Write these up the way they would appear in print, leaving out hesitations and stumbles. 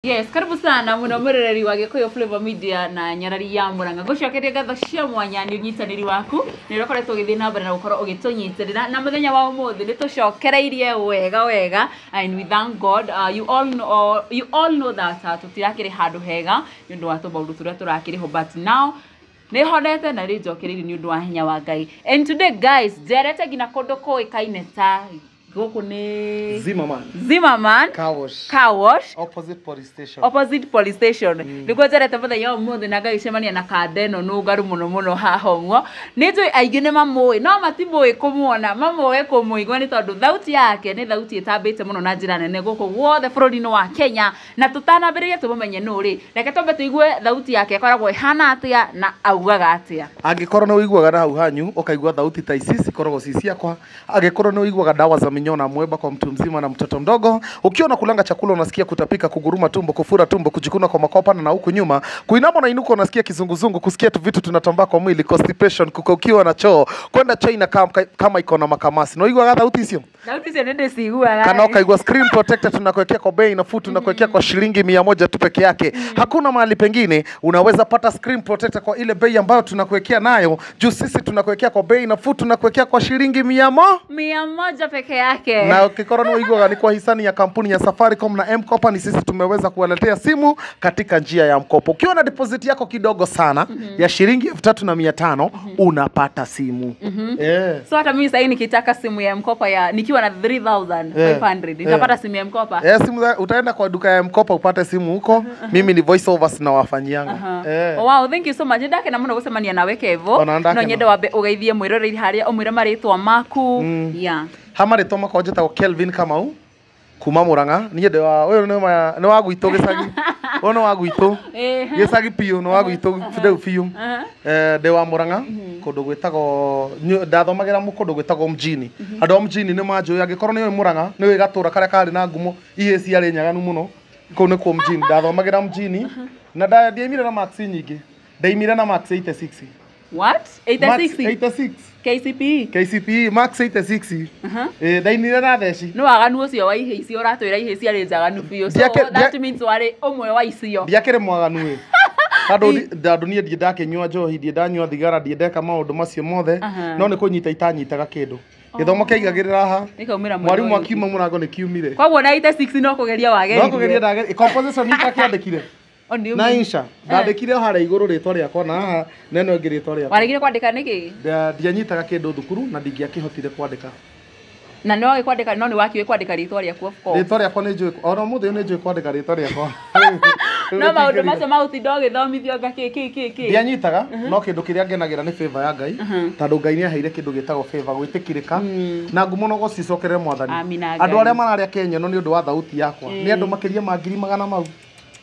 Yes, karibu sana muno mwiroreri wa Gikuyu Flavor Media na nyarari ya Murang'a. Ngucokeria ngatho cia mwanya ni unyitanĩri waku nĩ ũrĩa ũkoretwo ũgĩthiĩ na mbere na gũkorwo ũgĩtũnyitĩrĩra, na mũthenya wa ũmũthĩ nĩ tũcokereirie wega wega, and we thank God. You all know that tũtirakĩrĩ handũ hega nĩ ũndũ wa tũmaũndũ tũrĩa tũrakĩrĩ ho, but now nĩ honete na rĩ njokereirie nĩ ũndũ wa hinya wa Ngai. And today, guys, njerete nginya kũndũ kũĩkaine ta gũkũ nĩ Zimmerman. Zimmerman Car wash. Car wash. Opposite police station. Opposite police station nĩguo njerete mũthenya wa ũmũthĩ na ngagĩcemania na kanda ĩno nũngaru mũno mũno haha ũguo. Nĩ njũĩ aingĩ nĩ mamũĩ, no matimũĩ kũmuona, mamũĩ kũmũigua, nĩ tondũ thauti yake nĩ thauti ĩtambĩte mũno na njĩra nene gũkũ guothe bũrũri-inĩ wa Kenya. Na tũtanambĩrĩria tũmũmenye nũ rĩ, reke twambe tũigue thauti yake ĩkoragwo ĩhana atĩa na augaga atĩa. Angĩkorwo nĩ ũiguaga na hau hanyu ũkaigua thauti ta ici cikoragwo ci ciakwa, angĩkorwo nĩ ũiguaga dawa za minyoo na mweba kwa mtu mzima na mtoto mdogo, ukiona kulanga chakula unasikia kutapika, kuguruma tumbo, kufura tumbo, kujikuna kwa makopa na huku nyuma, kuinama na inuka unasikia kizunguzungu, kusikia tu vitu tunatambaa kwa mwili, constipation, kukaukiwa na choo, kwenda China kama iko na makamasi, na ũiguaga thauti icio? Thauti icio nĩ ndĩciguaga. Kana ukaigua screen protector tunakuwekea kwa bei nafuu, tunakuwekea kwa shilingi 100 tu peke yake. Hakuna mahali pengine unaweza pata screen protector kwa ile bei ambayo tunakuwekea nayo, juu sisi tunakuwekea kwa bei nafuu, tunakuwekea kwa shilingi 100 peke yake. Na ukikorwo nĩ ũiguaga ni kwa hisani ya kampuni ya Safaricom na M-Kopa, ni sisi tumeweza kuwaletea simu katika njia ya mkopo. Ukiwa na deposit yako kidogo sana ya shilingi 3,500 unapata simu. Eh. So hata mimi sahii nikitaka simu ya mkopa ya nikiwa na 3500 nitapata simu ya mkopa? Eh, utaenda kwa duka ya mkopa upate simu huko. Mimi ni voice overs na wafanyianga. Eh. Oh, wow, thank you so much. Ndakena muno gucemania nawe, Kevo. Ona ndakena. No nyende wambe ugeithie mwiroreri haria, umwire marĩtwa maku. Yeah. Ha marĩtwa makwa njĩtagwo Kelvin Kamau kuma Murang'a. Niĩ ndĩ wa ũyũ nĩ wa gwitũ gĩcagi, ũyũ nĩ wa gwitũ gĩcagi biũ, nĩ wa gwitũ rĩu biũ. Eh, ndĩ wa Murang'a kũndũ gwĩtagwo ndathomagĩra kũndũ gwĩtagwo mjini. Andũ a mjini nĩ manjũĩ. Angĩkorwo nĩ ũĩ Murang'a, nĩ ũĩ gatũra karĩa karĩ na ngumo ihĩĩ ciarĩ nyaganu mũno, kũu nĩkuo mjini ndathomagĩra mjini. Na ndiaimire na marks nyingĩ, ndaimire na marks 86. What? Marks 86? 86. KCPE? KCPE marks 86. Eh, ndainire na theci. Nĩ waganu ũcio wa ihĩ icio ũratwĩra ihĩ ciarĩ njaganu biũ, so that means warĩ ũmwe wa icio. Ndiakĩrĩ mwaganu ĩ, tondũ niĩ ndirĩ ndakĩnyua njohi, ndirĩ ndanyua thigara, ndirĩ ndeka maũndũ macio mothe. No nĩ kũnyita itanyitaga kĩndũ, gĩthomo kĩaigagĩrĩra haha. Gĩkaumĩra mwena Mwarimũ ũyũ ũngĩ. akiuma mũrango nĩ kiumire. Koguo na 86 no kũgeria wageririe. No kũgeria ndageria, composition itakĩandĩkire What do you na mean? insha ndandĩkire harĩa igũrũ rĩtwa rĩakwa na haha neno ĩngĩ rĩtwa rĩakwa. Waregire kwandĩka nĩkĩ? Ndianyitaga kĩndũ thukuru na ndingĩakĩhotire kwandĩka. Na nĩ wagĩ kwandĩka, no nĩ wakiũĩ kwandĩka rĩtwa rĩaku, of course. Rĩtwa rĩakwa nĩ njũĩ, ona ũmũthĩ ũyũ nĩ njũĩ kwandĩka rĩtwa rĩakwa. No maũndũ macio ma ũtinda ũgĩthomithio anga kĩ kĩ kĩ kĩ. Ndianyitaga, no kĩndũ kĩrĩa ngenagĩra nĩ favor ya Ngai, tondũ Ngai nĩ aheire kĩndũ gĩtagwo favor, gwĩtĩkĩrĩka na ngumo no gũcicokerere Mwathani. Amina. Andũ Ngai. arĩa mararĩa Kenya ĩno nĩ ũndũ wa thauti yakwa nĩ andũ makĩria ma ngiri magana mau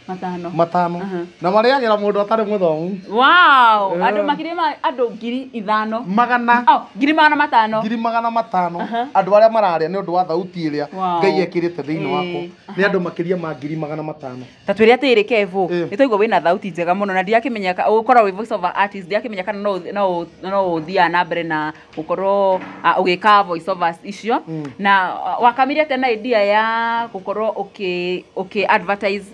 500. 500, na marĩagĩra mũndũ atarĩ mũthomu. Wow, andũ makĩria ma andũ 5,000. Magana. Oh, 500,000. 500,000 andũ arĩa mararĩa nĩ ũndũ wa thauti ĩrĩa Ngai ekĩrĩte thĩinĩ wakwa nĩ andũ makĩria ma 500,000. Ta twĩre atĩrĩ, Kevo, Eh. nĩ twaigua wĩna thauti njega mũno na ndiakĩmenya ũkorwo wĩ voice over artist, ndiakĩmenya kana no ũthiaga na mbere na gũkorwo ũgĩka voice overs icio, na wakamire atĩa na idea ya gũkorwo ũkĩ advertise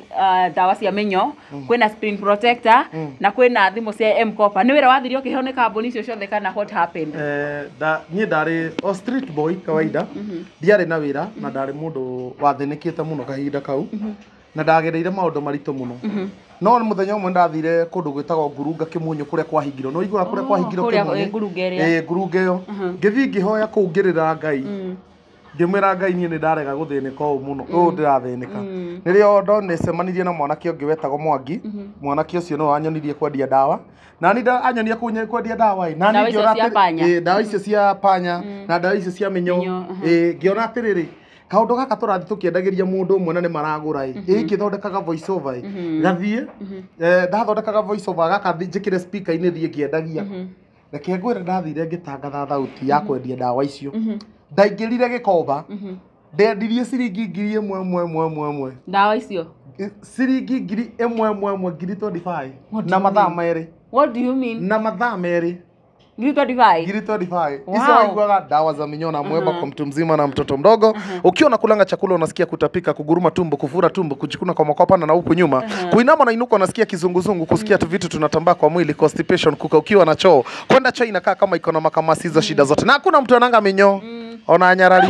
ndawa cia mĩnyo, kwĩna screen protector na kwĩna thimũ cia M-Kopa? Nĩ wĩra wathire ũkĩheo nĩ kambuni icio ciothe kana what happened? Eh, niĩ ndarĩ o street boy kawaida, ndiarĩ na wĩra na ndarĩ mũndũ wathĩnĩkĩte mũno kahinda kau na ndagereire maũndũ maritũ mũno. No nĩ mũthenya ũmwe ndathire kũndũ gwĩtagwo Ngurunga Kĩmunyũ, kũrĩa kwahingirwo, no iguaga kũrĩa kwahingirwo. Kũrĩa, Kĩmunyũ. eh, Ngurunga ĩrĩa. Eh, Ngurunga ĩyo. Ngĩthiĩ ngĩhoya kũu, ngĩrĩra Ngai, ngĩmwĩra, "Ngai, niĩ nĩ ndarega gũthĩnĩka ũũ mũno, ũũ ndĩrathĩnĩka." Nĩrĩo ndonecemanirie na mwanake ũngĩ wetagwo Mwangi. Mwanake ũcio nĩwe wanyonirie kwendia ndawa na ni anyonia kwendia ndawa ĩ na Ndawa niĩ icio ngĩona cia panya. Ĩ, ndawa icio cia panya na ndawa icio cia mĩnyoo. Mĩnyoo, Ĩ, ngĩona atĩrĩrĩ, kaũndũ gaka tũrathiĩ tũkĩendagĩria mũndũ ũmwe na nĩ maragũra ĩ, ĩ ngĩthondekaga voice over ĩ, gathiĩ ndathondekaga voice over gaka njĩkĩre speaker-inĩ thiĩ ngĩendagia. Reke ngwĩre, ndathire ngĩtangatha thauti ya kwendia ndawa icio, ndaingĩrire Gĩkomba, ndendirie ciringi 1,000 ĩmwe ĩmwe ĩmwe ĩmwe. Ndawa icio? Ciringi 1,000 ĩmwe ĩmwe, 25,000 What do na you mathaa mean? 2. What do you mean? Na mathaa 2. Ngiri 25. Ngiri 25. Wow. Icio waiguaga dawa za minyoo na mweba kwa mtu mzima na mtoto mdogo. Ukiwa unakulanga chakula unasikia kutapika, kuguruma tumbo, kufura tumbo, kujikuna kwa makwapa na huku nyuma. Kuinama na inuka unasikia kizunguzungu, kusikia tu vitu tunatambaa kwa mwili, constipation, kukaukiwa na choo. Kwenda choo inakaa kama iko na makamasi, hizo shida zote. Na hakuna mtu ananga minyoo. Ona nyarari.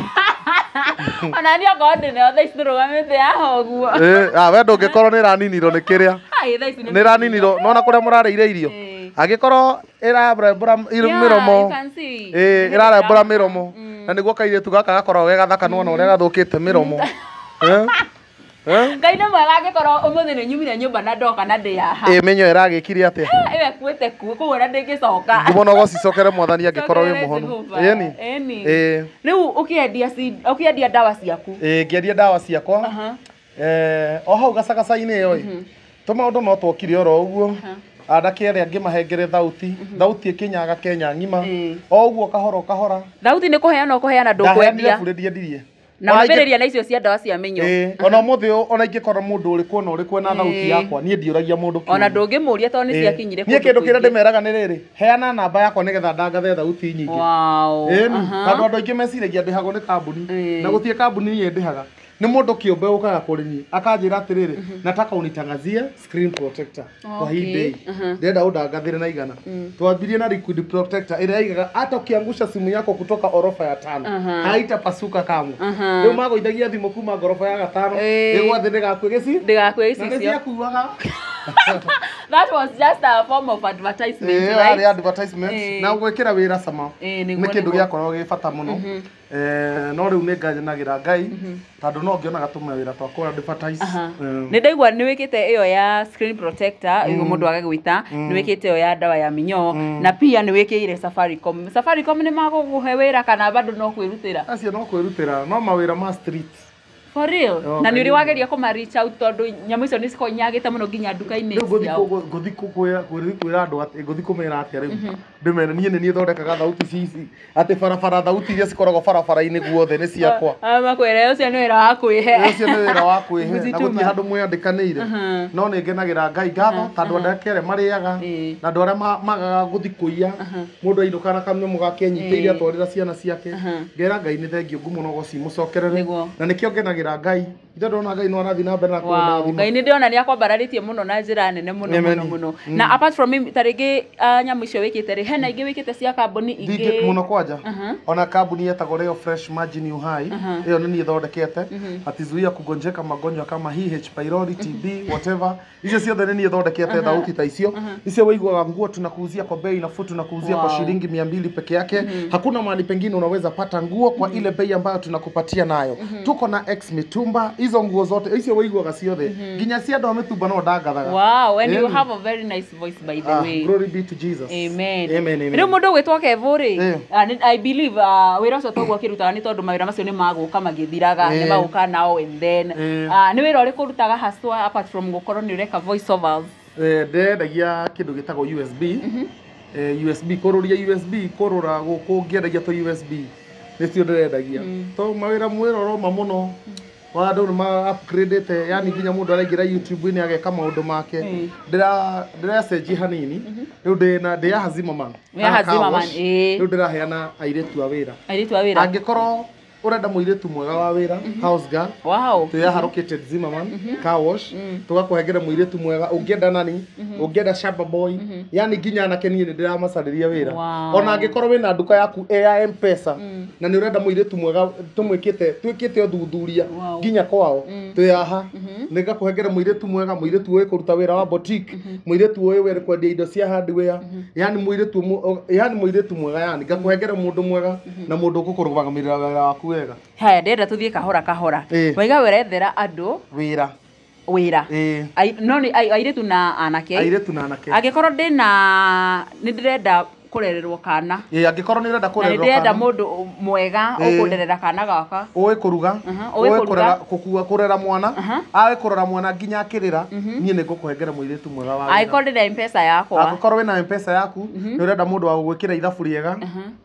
Ona niĩ okorwo ndĩnayo thaa ici ndũrũgamĩte haha ũguo. We ndũngĩkorwo nĩ ĩraninirwo nĩ kĩrĩa. Ai, thaa ici nĩ Nĩ ĩraninirwo. Nona kũrĩa mũrarĩire irio. Angĩkorwo ĩrarembũra mĩromo. You can see. Ĩrarembũra mĩromo. Na nĩguo kairĩtu gaka gakoragwo ge gathaka nĩwona ũrĩa gathũkĩte mĩromo. Ngai nĩ mwega angĩkorwo ũmũthĩ nĩ nyumire nyũmba na ndoka na ndĩ haha. Mĩnyoo ĩragĩkire atĩa? Ĩyo ĩkuĩte kuo koguo ona ndĩngĩcoka. Ngumo no gũcicokere mwathani angĩkorwo wĩ mũhonu. Ĩni. Ĩni. Rĩu ũkĩendia ndawa ciaku. Ngĩendia ndawa ciakwa. O hau gacagaca-inĩ ĩyo ĩ. Tũmaũndũ no twokire oro ũguo. Anake arĩa ngĩmahengere thauti, thauti ĩkinyaga Kenya ng'ima. O ũguo kahora kahora. Thauti nĩ kũheana ũkũheana Ndaheanire ndũkwendia. bure ndiendirie. Na wambĩrĩria na icio cia ndawa cia mĩnyoo. Ona ũmũthĩ ona ingĩkorwo mũndũ ũrĩkũ ona ũrĩkũ ena thauti yakwa, niĩ ndiũragia mũndũ Ona kĩũria. ndũngĩmũria tondũ nĩ ciakinyire Niĩ kĩndũ kĩrĩa ndĩmeraga nĩ rĩrĩ, heana namba yakwa nĩgetha ndangathe thauti nyingĩ. Wow. Tondũ andũ aingĩ meciragia ndĩhagwo nĩ kambuni. Na gũtirĩ kambuni niĩ ndĩhaga. Nĩ mũndũ kĩũmbe ũkaga kũrĩ niĩ akanjĩra atĩrĩrĩ, nataka unitangazie screen protector kwa hii bei, ndĩrenda ũndangathĩre na igana. Twambirie na liquid protector ĩrĩa yaigaga hata ukiangusha simu yako kutoka orofa ya 5 haitapasuka kamwe. Rĩu magũithagia thimũ kuma ngoroba ya gatano ĩgwa thĩ ndĩgakue gĩci Ndĩgakue na nĩ gĩcicio. ciakuaga. That was just a form of advertisement, right? Yarĩ advertisement na gwĩkĩra wĩra cama Nĩguo, nĩ kĩndũ nĩguo. gĩakoragwo gĩ bata mũno. No rĩu nĩ ngenagĩra Ngai tondũ no ngĩonaga tũmawĩra twakwa advertise. Nĩ ndaigua nĩ wĩkĩte ĩyo ya screen protector ĩguo mũndũ agagwĩta, nĩ wĩkĩte ĩyo ya ndawa ya minyoo, na pia nĩ wĩkĩire Safaricom. Safaricom nĩ magũkũhe wĩra kana bado no kwĩrutĩra? Acio no kwĩrutĩra, no mawĩra ma street. For real? Oh, Na nĩ ũrĩ kanini. wageria kũma reach out tondũ nyamũ icio nĩ cikonyagĩte mũno nginya nduka-inĩ Rĩu ciao? ngũthi kwĩra andũ atĩ ngũthi kũmera atĩa rĩu ndĩmere niĩ nĩ niĩ thondekaga thauti cici atĩ barabara thauti iria cikoragwo barabara-inĩ guothe nĩ ciakwa. Makwĩre ũcio nĩ wĩra wa kwĩhe. Ũcio nĩ wĩra wa kwĩhe na Gũcituma. gũtirĩ handũ mwĩandĩkanĩire. No nĩ ngenagĩra Ngai ngatho tondũ andũ ake arĩa marĩaga na andũ arĩa magaga gũthi kũiya, mũndũ ainũka na kanyamũ gake enyitĩire atwarĩra ciana ciake, ngera Ngai nĩ thengiũ ngumo no gũcimũcokerere. Nĩguo. Na nĩkĩo ngenagĩra Ngai ithe ndona Ngai no arathiĩ na mbere na Wow, kũndathima. Ngai nĩ ndĩrona nĩ akwambararĩtie mũno na njĩra nene mũno Amen. mũno mũno. Na apart from him, ta rĩngĩ nyamũ icio wĩkĩte rĩ, hena ingĩ wĩkĩte cia kambuni Ndingĩ ingĩ? mũno kwanja ona kambuni yetagwo Leo Fresh Maji New High, ĩyo nĩ niĩ thondekete, atizuia kugonjeka magonjwa kama hii H pylori, TB, whatever, icio ciothe nĩ niĩ thondekete thauti ta icio. Icio waiguaga nguo tunakuuzia kwa bei nafuu, tunakuuzia kwa Wow. shilingi 200 peke yake. Hakuna mahali pengine unaweza pata nguo kwa ile bei ambayo tunakupatia nayo. Tuko na ex mitumba, hizo nguo zote icio waiguaga ciothe nginya cia andũ a mĩtumba no ndangathaga. Wow, and you Ĩni. have a very nice voice by the way. Glory be to Jesus. Amen. Amen, amen. Rĩu mũndũ ũgwĩtwo Kevo rĩ, I believe wĩra ũcio toguo akĩrutaga nĩ tondũ mawĩra macio nĩ magũka magĩthiraga, nĩ magũka now and then. Nĩ wĩra ũrĩkũ ũrutaga haswa apart from gũkorwo nĩ ũreka voice overs? Ndendagia kĩndũ gĩtagwo USB. USB kũrũria USB kũrũra gũkũ ngĩendagia tũ USB nĩcio ndĩrendagia to mawĩra mwĩra ũroma mũno wa andũ nĩ ma upgradĩte, yani nginya mũndũ araingĩra YouTube-inĩ ageka maũndũ make. Ndĩracenjia hanini rĩu ndĩna ndĩ haha Zimmerman. Wĩ haha Haha car Zimmerman, wash. ĩĩ. Rĩu ndĩraheana airĩtu a wĩra. Airĩtu a wĩra. Angĩkorwo ũrenda mũirĩtu mwega wa wĩra, house girl, Wow. twĩ located Zimmerman car wash, tũgakũhengera mũirĩtu mwega ũngĩenda nani, ũngĩenda shamba boy, yani nginya anake niĩ nĩ ndĩramacarĩria wĩra. Wow. Ona angĩkorwo wĩna nduka yaku ĩ ya M-Pesa na nĩ ũrenda mũirĩtu mwega, tũmwĩkĩte twĩkĩte ũthuthuria Wow. nginya kwao, twĩ haha nĩ ngakũhengera mũirĩtu mwega, mũirĩtu ũĩ kũruta wĩra wa boutique, mũirĩtu ũĩ wĩra kwendia indo cia hardware, yani yani mũirĩtu mwega, yani ngakũhengera mũndũ mwega na mũndũ ũgũkũrũgamĩrĩra wĩra waku wega. Haya, ndĩrenda tũthiĩ kahora kahora. Waiga werethera andũ Wĩra. wĩra. No nĩ airĩtu na anake. Airĩtu na anake. Angĩkorwo ndĩna nĩ ndĩrenda kũrererwo kana. Angĩkorwo nĩ ũrenda Na nĩ kũrererwo ndĩrenda kana. mũndũ mwega ũkũnderera kana gaka. Ũĩ kũruga, Ũĩ ũĩ kũruga. kũrera, kũkua, kũrera mwana, aĩ kũrora mwana nginya akĩrĩra, niĩ nĩ ngũkũhengera mũirĩtu mwega wa wĩra. Angĩkorwo ndĩna M-Pesa yakwa. Angĩkorwo wĩna M-Pesa yaku, nĩ ũrenda mũndũ wa gũgwĩkĩra ithabu rĩega,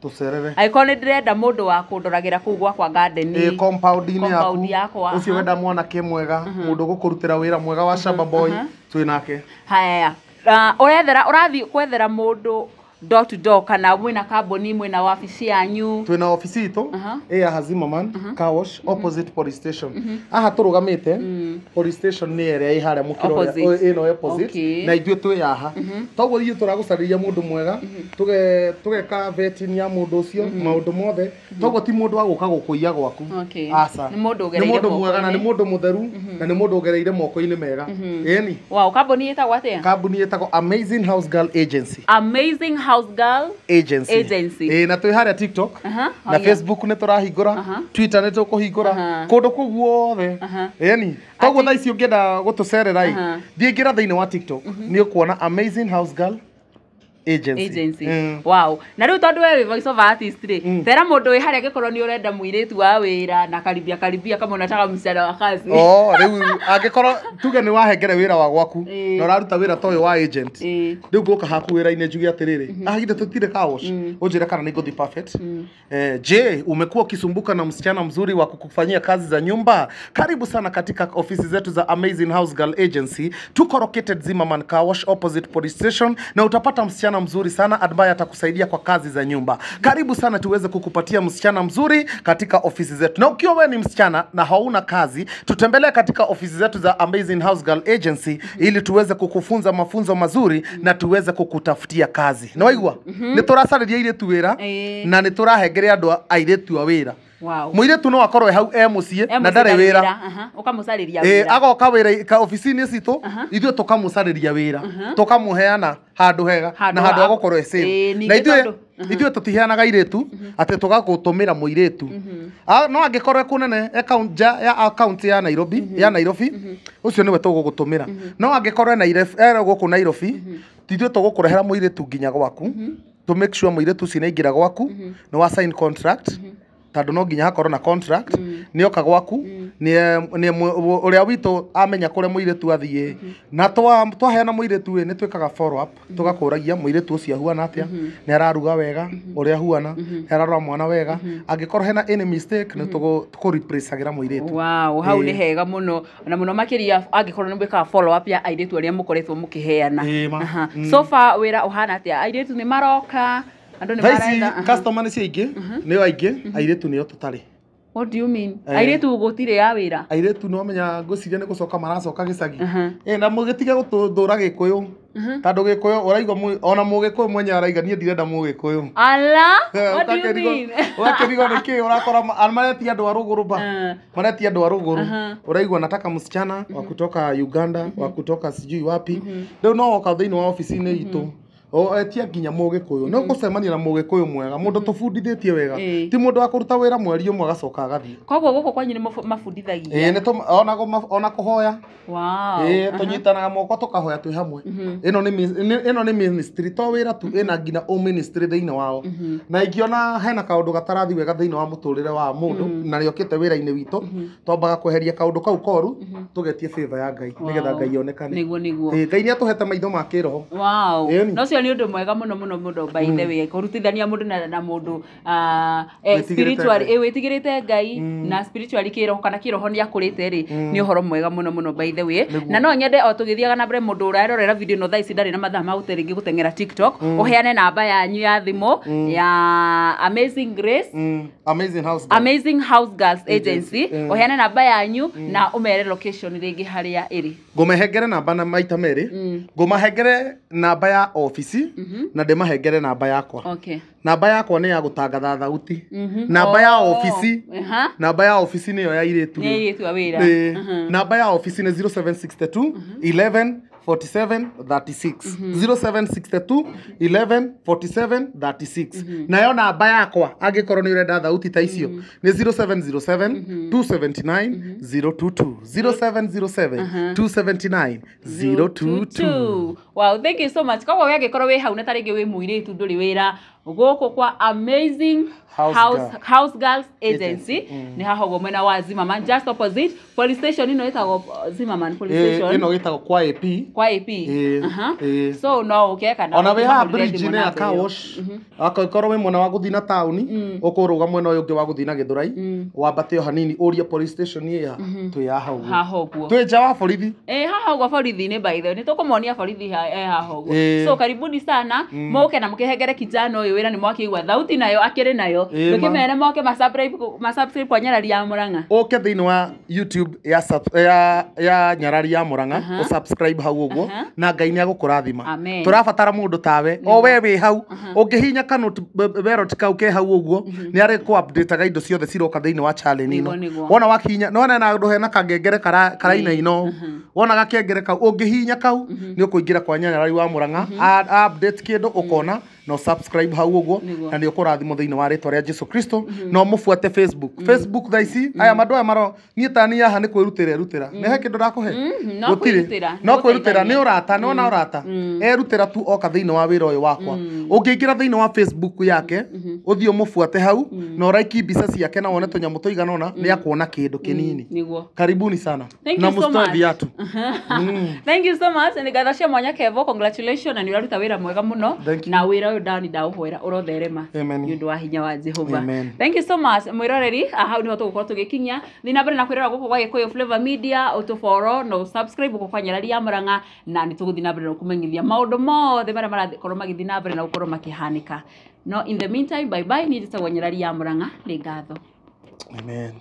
tũcerere. Angĩkorwo nĩ ndĩrenda mũndũ wa kũndoragĩra kũu gwakwa garden. Compound-inĩ yaku. Compound yakwa, Ũcio wenda mwanake mwega, mũndũ ũgũkũrutĩra wĩra mwega wa shamba boy, twĩ nake. Haya. Ũrethera ũrathiĩ kwethera mũndũ Door to door kana mwĩna kambuni, mwĩna wabici yanyu? Twina ofici itũ ĩ ya Zimmerman Car Wash, opposite police station. Haha tũrũgamĩte, police station nĩ ĩrĩa ĩ harĩa mũkĩra ũrĩa- Opposite. ĩno opposite. Na ithuĩ twĩ haha. Toguo ithuĩ tũragũcarĩria mũndũ mwega, tũgeka vetting ya mũndũ ũcio, maũndũ mothe. Toguo ti mũndũ wa gũka gũkũiya gwaku. Aca. Nĩ mũndũ Nĩ ũgereire mũndũ mwega na nĩ moko-inĩ. Mũndũ mũtheru na nĩ mũndũ ũgereire moko-inĩ mega, ĩni. Wow, kambuni ĩtagwo atĩa? Kambuni ĩtagwo Amazing House Girl Agency. Amazing House Girl Agency. Agency. Ĩ, na twĩ harĩa TikTok na Oh, yeah. Facebook nĩ tũrahingũra, Twitter nĩ tũkũhingũra, kũndũ kũu guothe. Ĩni koguo thaa ici ũngĩenda gũtũcerera ĩ, thiĩ ingĩra thĩinĩ wa TikTok, nĩ ũkuona Amazing House Girl Agency. Agency. Wow, na rĩu tondũ we wĩ voice over artist rĩ, tera mũndũ wĩ harĩa angĩkorwo nĩ ũrenda mũirĩtu wa wĩra na karibia karibia kama unataka msichana wa kazi. Oh, rĩu angĩkorwo tuge nĩ wahengere wĩra wa gwaku na ũraruta wĩra ta ũyũ wa agent, rĩu ngũka haku wĩra-inĩ njuge atĩrĩrĩ, ah, githĩ tũtirĩ car wash, ũnjĩre kana nĩ ngũthiĩ perfect. Je, umekuwa ukisumbuka na msichana mzuri wa kukufanyia kazi za nyumba? Karibu sana katika ofisi zetu za Amazing House Girl Agency. Tuko located Zimmerman Car Wash, opposite police station, na utapata msichana mzuri sana ambaye atakusaidia kwa kazi za nyumba. Karibu sana tuweze kukupatia msichana mzuri katika ofisi zetu. Na ukiwa wewe ni msichana na hauna kazi, tutembelee katika ofisi zetu za Amazing House Girl Agency ili tuweze kukufunza mafunzo mazuri na tuweze kukutafutia kazi. Na waigua? Nĩ tũracarĩria airĩtu wĩra na nĩ tũrahengere andũ airĩtu a wĩra. Mũirĩtu no akorwo e hau e mũciĩ E na mũciĩ ndarĩ wĩra. Ũkamũcarĩria Ĩ, wĩra. agoka wĩra ka ofici-inĩ citũ, ithuĩ tũkamũcarĩria wĩra, tũkamũheana handũ hega Handũ na handũ agũkorwo e safe. Ningĩ Na ithuĩ ithuĩ tũtiheanaga airĩtu atĩ tũgagũtũmĩra mũirĩtu. Ah, no angĩkorwo e kũnene, e nja ya kaunti ya Nairobi, ya Nairobi, ũcio nĩwe tũgũgũtũmĩra. No angĩkorwo e Nairobi, e gũkũ Nairobi, ithuĩ tũgũkũrehera mũirĩtu nginya gwaku, to make sure mũirĩtu ũcio nĩaingĩra gwaku, nĩ wa sign contract, tondũ no nginya hakorwo na contract. Nĩoka gwaku, nĩ ũrĩa witũ amenya kũrĩa mũirĩtu athiĩ. Na twaheana mũirĩtu ĩ, nĩ twĩkaga follow up, tũgakũragia mũirĩtu ũcio ahuana atĩa, nĩ araruga wega ũrĩa ahuana, nĩ ararora mwana wega. Angĩkorwo hena any mistake, nĩ tũkũ-replace-agĩra mũirĩtu. Wow, hau nĩ hega mũno, na mũno makĩria angĩkorwo nĩ mwĩkaga follow up ya airĩtu arĩa mũkoretwo mũkĩheana. Ĩĩ ma. So far wĩra ũhana atĩa? Airĩtu nĩ maroka? Andũ nĩ Thaa ici maretha? Customer nĩ ciaingĩ, nĩo aingĩ, airĩtu nĩo tũtarĩ. What do you mean? Eh. Airĩtu gũtirĩ ya wĩra? Airĩtu no menya, ngwĩciria nĩ gũcoka maracoka gĩcagi. Ĩ, na mũgĩtige gũtũthũra gĩkũyũ, tondũ gĩkũyũ ũraigua ona mũgĩkũyũ mwenyewe araiga niĩ ndirenda mũgĩkũyũ. Ala, what do you mean? Ũgakĩrigwo nĩ kĩ ũrakora maretia andũ a rũgũrũ ba maretia andũ a rũgũrũ. Ũraigua nataka msichana wa kutoka Uganda, wa kutoka sijui wapi. Rĩu no woka thĩinĩ wa ofici-inĩ itũ, o etia nginya mũgĩkũyũ, no ũgũcemania na mũgĩkũyũ mwega, mũndũ tũbundithĩtie wega. Ti mũndũ wa kũruta wĩra mweri ũmwe agacoka agathiĩ. Koguo gũkũ kwanyu nĩ mabundithagia? Ĩĩ, nĩ ona kũhoya. Ĩĩ, tũnyitanaga moko tũkahoya twĩ hamwe. Ĩno nĩ ĩno nĩ ministry, to wĩra tu, ĩna nginya ministry thĩinĩ wao. Na ingĩona hena kaũndũ gatarathi wega thĩinĩ wa mũtũrĩre wa mũndũ na nĩokĩte wĩra-inĩ witũ, twambaga kweheria kaũndũ kau koru, tũgetie favor ya Ngai nĩgetha Ngai onekane. Nĩguo, nĩguo. Ĩĩ, Ngai nĩ atũhete maitho ma kĩroho. Ĩni. Na ũcio nĩ ũndũ mwega mũno mũno mũno, by the way, kũrutithania mũndũ na mũndũ Wĩtigĩrĩte spiritually. Ngai. Ĩ, wĩtigĩrĩte Ngai na spiritually, kĩroho kana kĩroho nĩ akũrĩte rĩ, nĩ ũhoro mwega mũno mũno, by the way. Nĩguo. Na no nyende o tũgĩthiaga na mbere, mũndũ ũrarorera video ĩno thaa ici ndarĩ na mathaa ma gũte rĩngĩ gũteng'era TikTok, ũheane namba yanyu ya thimũ ya Amazing Grace Amazing House Girl. Amazing House Girls Agency. Ũheane namba yanyu na ũmere location rĩngĩ harĩa ĩrĩ. Ngũmehengere namba na maita merĩ. Ngũmahengere namba ya ofici na ndĩmahengere namba yakwa. Namba yakwa nĩ ya gũtangatha thauti. Namba ya ofici, namba ya ofici nĩyo ya airĩtu Nĩ rĩu. airĩtu a wĩra. Ĩĩ. Namba ya ofici nĩ 0762 11 47 36, 0762 11 47 36. Nayo namba yakwa, angĩkorwo nĩ ũrenda thauti ta icio, nĩ 0707 279 022, 0707 279 022. Wow, thank you so much. Koguo we angĩkorwo wĩ hau na tarĩngĩ wĩ mũirĩtu ndũrĩ wĩra, Gũkũ kwa Amazing House House, Girl. House Girls Agency. Agency, Nĩ haha ũguo mwena wa Zimmerman, just opposite police station ĩno ĩtagwo Zimmerman police station. Ĩno gĩtagwo kwa AP. Kwa AP. Ĩĩ, ĩĩ. So no ũke kana Ona wĩ haha ũkĩmahũrĩre bridge thimũ -inĩ ya namba car ĩyo. wash, akorwo wĩ mwena wa gũthiĩ na taũni, ũkũrũga mwena ũyũ ũngĩ wa gũthiĩ na Gĩthũrai, wambate o hanini ũrie police station ĩ ha, twĩ haha ũguo. Haha ũguo. Twĩ nja wa borithi. Haha ũguo borithi-inĩ, by the way nĩ tũkũmonia borithi haha ũguo. So karibuni sana, mũke na mũkĩhengere kijana ũyũ wĩra, nĩ mwakĩigua thauti nayo akĩrĩ nayo. Ma. Ndũkĩmere moke ma subscribe kwa Nyarari ya Mũrang'a. Ũke thĩinĩ wa YouTube ya ya Nyarari ya Mũrang'a, ũsubscribe hau ũguo, na Ngai nĩ agũkũrathima. Amen. Tũrabatara mũndũ tawe o we wĩ hau ũngĩhinya kanoti berot kau ke hau ũguo, nĩ arĩ kũ update indo ciothe ciroka thĩinĩ wa channel ĩno. Nĩguo. Wona wakinya nĩ wona na handũ hena kangengere karainaina ũũ, wona gakengere kau, ũngĩhinya kau nĩ ũkũingĩra kwa Nyarari wa Mũrang'a, update kĩndũ ũkona na subscribe hau ũguo, na nĩ ũkũrathimwo thĩinĩ wa rĩtwa rĩa Jesu Kristo. No mũbuate Facebook, Facebook thaa ici aya mandũ aya maro niĩ tani haha nĩ kwĩrutĩra erutĩra, nĩ he kĩndũ ndakũhe. No Gũtirĩ. kwĩrutĩra, No nĩ kwĩrutĩra, nĩ gũteithania. ũrata, nĩ wona ũrata erutĩra tu oka thĩinĩ wa wĩra ũyũ wakwa. Ũngĩingĩra thĩinĩ wa Facebook yake, ũthiĩ ũmũbuate hau na ũraiki mbica ciake na wone tũnyamũ tũigana ũna, nĩ akuona kĩndũ kĩnini. Karibuni sana. Thank Na you so mũsitoe much. viatu. Thank you so much. Nĩ ngatho cia mwanya Kevo, congratulations, na nĩ ũraruta wĩra mwega mũno. Thank you. Na wĩra ũyũ ndani ndaũhoera ũrotherema Amen. nĩ ũndũ wa hinya wa Jehova. Amen. Thank you so much mwĩroreri, hau nĩho tũgũkorwo tũgĩkinyia. Thiĩ na mbere na kwĩrora gũkũ gwa Gĩkũyũ Flavor Media, ũtũboro na ũsubscribe gũkũ kwa Nyarari ya Mũrang'a, na nĩ tũgũthiĩ na mbere na gũkũmenyithia maũndũ mothe marĩa marakorwo magĩthiĩ na mbere na gũkorwo makĩhanĩka. No in the meantime, bye bye. Niĩ njĩtagwo Nyarari ya Mũrang'a, nĩ ngatho. Amen.